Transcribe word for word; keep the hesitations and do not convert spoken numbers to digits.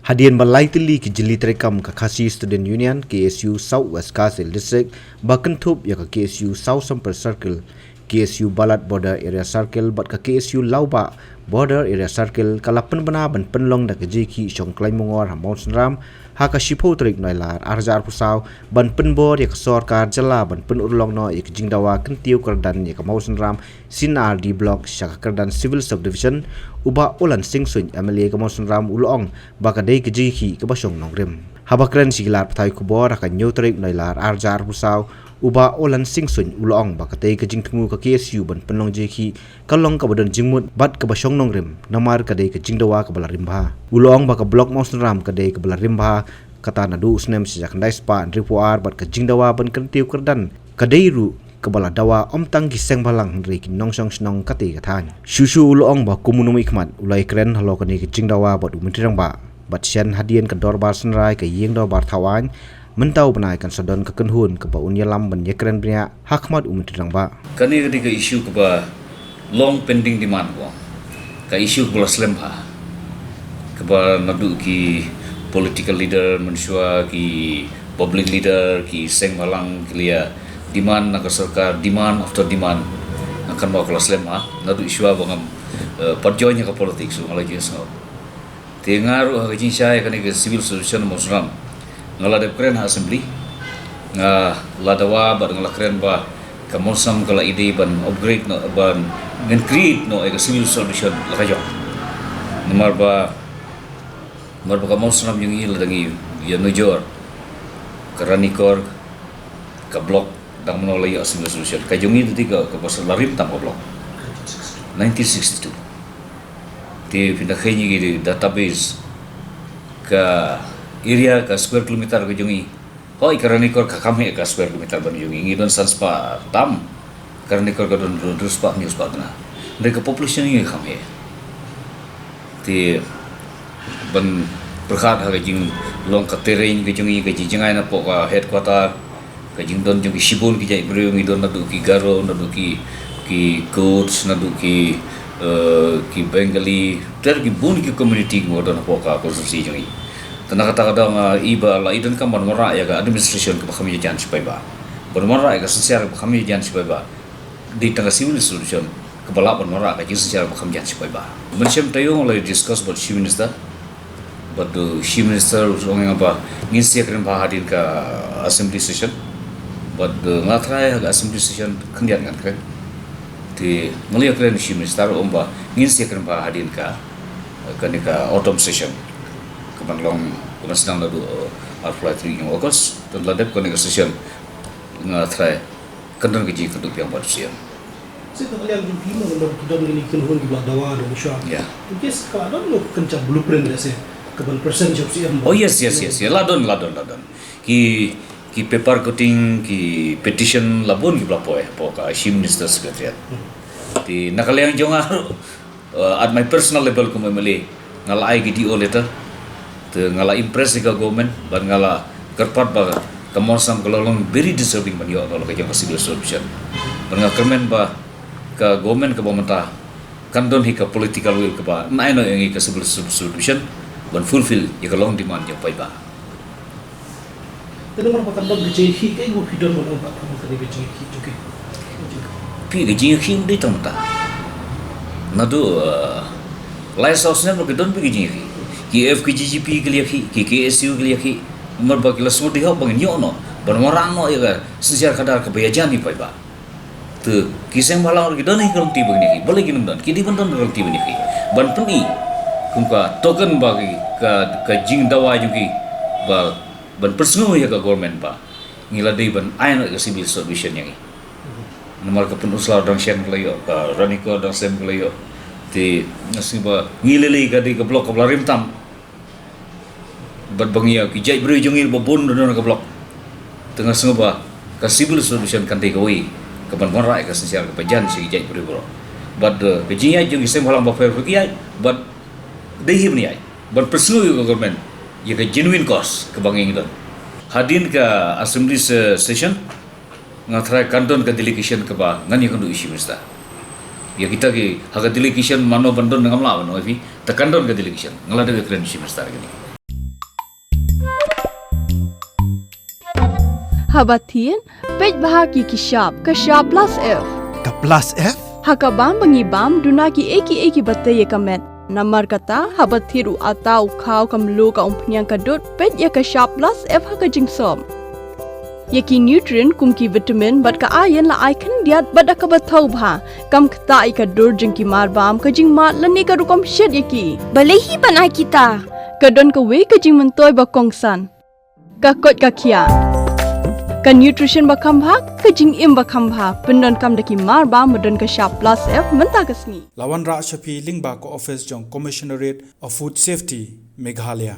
Hadien ba lai tylli ki jylliew treikam ka Khasi Student Union, K S U South West Khasi Hills District, ba kynthup ïa ka K S U South Sampur Circle, K S U Balat Border Area Circle bad ka K S U Lawbah Border Area Circle ka la pynbna ban pynlong da ka jingïakhih shong Klaiñ Mongor ha Mawsynram ha ka shiphew tarik Nailar arhajar arphew saw, ban pynbor ïa ka sorkar jylla ban pynurlong noh ïa ka jingdawa kyntiew kyrdan ïa ka Mawsynram C and R D Block sha ka kyrdan Civil Subdivision. U Bah Ulan Singh Suin, M L A ka Mawsynram, u la ong ba ka dei ka jingïakhih kaba shong nongrim. Haba kren sha ki lad pathai khubor ha ka hynñiew tarik Nailar arhajar arphew saw, u Bah Ulan Singh Suin u la ong ba katei ka jingthmu ka K S U ban pynlong jingïakhih ka long kaba don jingmut bad kaba shong nongrim, namar ka dei ka jingdawa kaba la rim bha. U la ong ba ka Block Mawsynram ka dei kaba la rim bha, kata naduh u snem shi hajar khyndai spah hynriewphew ar, bad ka jingdawa ban kyntiew kyrdan ka dei ruh kaba la dawa ym tang ki seng bhalang hynrei ki nongshong shnong katei ka thaiñ. Shuh shuh u la ong ba kum u nongmihkhmat u la ïakren halor kane ka jingdawa bad u Myntri Rangbah, bad shen hadien ka Dorbar Synrai, ka Ïing Dorbar Thawaiñ, mynta u bnai kan sa don ka kynhun kaba un ïalam ban ïakren bniah ha khmat u Myntri Rangbah. Kane ka dei ka issue kaba long pending demand, ko, ka issue kaba la slem bha, kaba naduh ki political leader mynshuwa, ki public leader, ki seng bhalang, ki la ïa demand na ka sorkar, demand after demand. Nga kynmaw ka la slem bha naduh shuwa ba ngam, eh, pat join ïa ka politics, nga la ïohsngew. Te nga ruh ha ka jingshai kane ka Civil Subdivision Mawsynram, nga la dep kren ha Assembly. Nga la dawa bad nga la kren ba ka Mawsynram ka la ïadei ban upgrade noh, ban ngan create noh ïa ka Civil Subdivision la ka jong. Namar ba, namar ba ka Mawsynram jong ngi la dang ïa nujor ka Ranikor, ka block, dang mynno la ïoh Civil Subdivision. Ka jong ngi te ka, kaba sa la rim tam ka block. Nineteen sixty-two. Te phin da kheiñ ïa ki database, ka area, ka square kilometer ka jong ngi. Hooid, ka Ranikor ka kham heh ka square kilometer ban jong ngi. Ngi don san spah tam. Ka Ranikor ka don hynriew spah, hynñiew spah duna. Hynrei ka population ngi kham heh. Te ban pyrkhat ha ka jinglong ka terrain ka jong ngi, ka jingjngai na poh ka headquarter, ka jingdon jong ki shibun ki jait briew, ngi don naduh ki Garo, naduh ki, ki Koots, naduh ki, eh, ki Bengali, ter ki bun ki community kiba don hapoh ka constituency jong ngi. Te na kata ka daw nga i ba la i donkam ban wanrah ïa ka administration kaba kham ïajan shi paidbah, ban wanrah ïa ka synshar kaba kham ïajan shi paidbah. Dei tang ka Civil Subdivision kaba lah ban wanrah ka jingsynshar ba kham jan shi paidbah. Mynshem taïew la discuss bad Chief Minister, bad u Chief Minister u ong ïa nga ba ngin sa ïakren bha hadien ka Assembly session. Bad nga tharai ha ka Assembly session khyndiat ngan kren. Te nga la ïakren Chief Minister, u ong ba ngin sa ïakren bha hadien ka, kane ka autumn session, kaban long, kaban sdang naduh, eh, arphew lai tarik jong August. Te la dep kane ka session, nga tharai kan don ka jingkynduh biang bad u C M. Seh, ka liang jong phi mo, ki don kine ki kynhun kiba la dawa da u shuwa. Yeah. In case ka la don, mo, kan cha blueprint, let's say, kaban present sha u C M. Oh yes, yes, yes, yes. La don, la don, la don. Ki, ki paper cutting, ki petition la bun kiba la poi hapoh ka Chief Minister's Secretariat. Hmm. Te na ka liang jong nga ruh, uh, at my personal level kum M L A, nga la ai ki D O letter. Te nga la impress ïa ka government, bad nga la kyrpad ba ka Mawsynram ka la long very deserving ban ïoh noh la ka jong ka Civil Subdivision. Bad nga kyrmen ba ka government kaba mynta kan don hi ka political will kaba ai noh ïa ngi ka Civil Sub-, Subdivision ban fulfill ïa ka long demand jong paidbah. Te namar ba kan don ka jingïakhih, kaei kaba phi don ban ong ba kan don ka jingïakhih jong ki? Phi, ka jingïakhih ym dei tang mynta. Naduh, eh, lai saw snem ruh ka don phi ka jingïakhih. Ki F K J G P ki la ïakhih, ki K S U ki la ïakhih. Namar ba ki la sngewthuh ba ngin ïoh noh ban wanrah noh ïa ka synshar khadar kaba ïajan ïa paidbah. Te ki seng bhalang ruh ki don hi ka lynti ba ngin ïakhih. Balei kim don? Ki dei ban don ka lynti ban ïakhih, ban pyni kum ka token ba ki, ka, ka jingdawa jong ki ba ban pynsngew ïa ka government ba ngi la dei ban ai noh ka Civil Subdivision ïa ngi. Namar ka Pynursla dang shen ka la ïoh, ka Ranikor dang shen ka la ïoh. Te nga sngew ba ngi lei lei ka dei ka block kaba la rim tam, bad ba ngi ïa ki jait briew jong ngi ba bun don ha ka block. Te nga sngew ba ka Civil Subdivision kan dei kawei kaban wanrah ïa ka synshar kaba jan sha ki jait briew baroh. Bad, eh, ka jingïaid jong ki seng bhalang bapher ki ïaid, bad dei hi ban ïaid ban pynsngew ïa ka government ïa ka genuine cause kaba ngi don. Hadien ka Assembly se-, session, nga tharai kan don ka delegation kaba ngan ïakynduh ïa u Chief Minister. Ïa kita ki, ha ka delegation mano ban don ngam lah ban ong ïa phi, te kan don ka delegation. Nga la dep ïakren ïa u Chief Minister ïa kane. Haba thied, peit bha ïa ki shap, ka shap plus F. Ka plus F? Ha ka bam ba ngi bam, duna kiei kiei kiba tei ïa ka met. Namar kata, haba thied u atta, u khaw, ka mluh, ka umphniang, ka dud, peit ïa ka shap plus F ha ka jingsop. Ïa ki nutrient kum ki vitamin bad ka iron la ai khyndiat bad da kaba thaw bha. Kam ktah ïa ka dur jong ki marbam, ka jingmad lane ka rukom shet ïa ki. Balei hi ban ai kita? Ka don kawei ka jingmyntoi ba kongsan. Ka koit ka khiah. Ka nutrition ba kham bha, ka jingim ba kham bha. Pyndonkam da ki marbam ba don ka shap plus F mynta ka sngi. La wanrah sha phi lyngba ka office jong Commissionerate of Food Safety, Meghalaya.